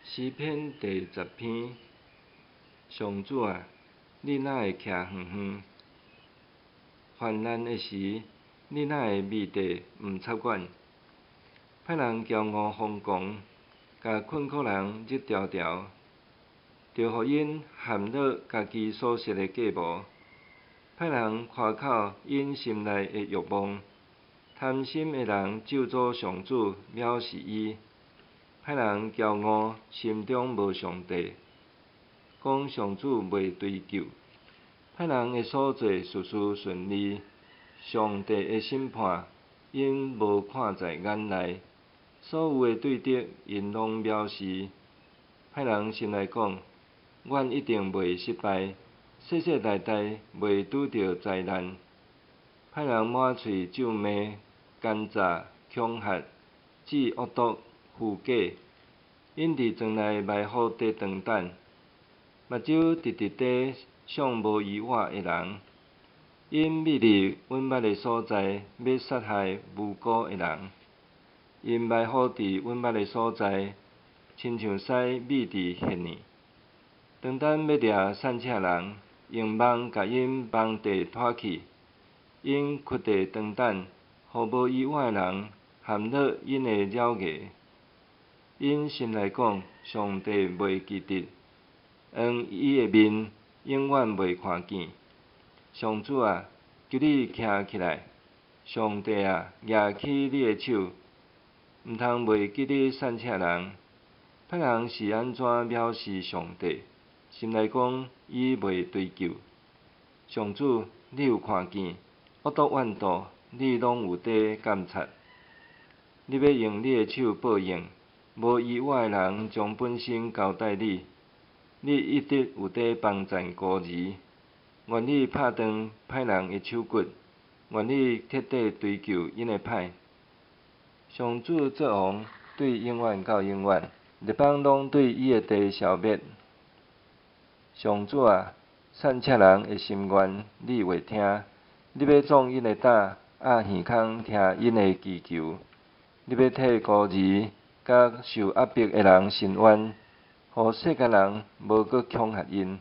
詩篇第十篇。上主啊，你哪會徛遠遠？患難的時，你哪會覕佇毋插管？歹人驕傲瘋狂，共困苦人蹧牢牢，著予𪜶陷落家己所設的計謀。歹人誇口𪜶心內的欲望，貪心的人咒詛上主，藐視伊。歹人驕傲，心中無上帝，講上主袂追究。歹人的所做事事順利，上帝的審判，𪜶無看在眼內。所有的對敵，𪜶攏藐視。歹人心內講：阮一定袂失敗，世世代代袂拄著災難。歹人滿喙咒罵、奸詐、恐嚇、置惡毒、虛假。𪜶佇庄內埋伏佇長等，目睭直直佇賞無依倚的人。𪜶覕佇阮捌的所在，欲殺害無辜的人。𪜶埋伏佇阮捌的所在，親像獅覕佇穴裡。長等欲掠散赤人，用網共𪜶網地拖去。𪜶屈佇長等，予無依倚的人陷落𪜶的爪牙。𪜶心內講：上帝袂記得，向伊的面永遠袂看見。上主啊，求你徛起來！上帝啊，舉起你的手，毋通袂記得散赤人。歹人是按怎藐視上帝？心內講伊袂追究。上主，你有看見，惡毒怨妒，你攏有佇監察。你欲用你的手報應，無依倚的人將本身交代你，你一直有佇幫贊孤兒。願你拍斷歹人的手骨，願你徹底追究𪜶的歹。上主做王，對永遠到永遠，列邦攏對伊的地消滅。上主啊，散赤人的心願，你會聽；你欲壯𪜶的膽，壓耳孔聽𪜶的祈求。你欲替孤兒佮受壓迫的人伸冤，予世間人無閣恐嚇𪜶。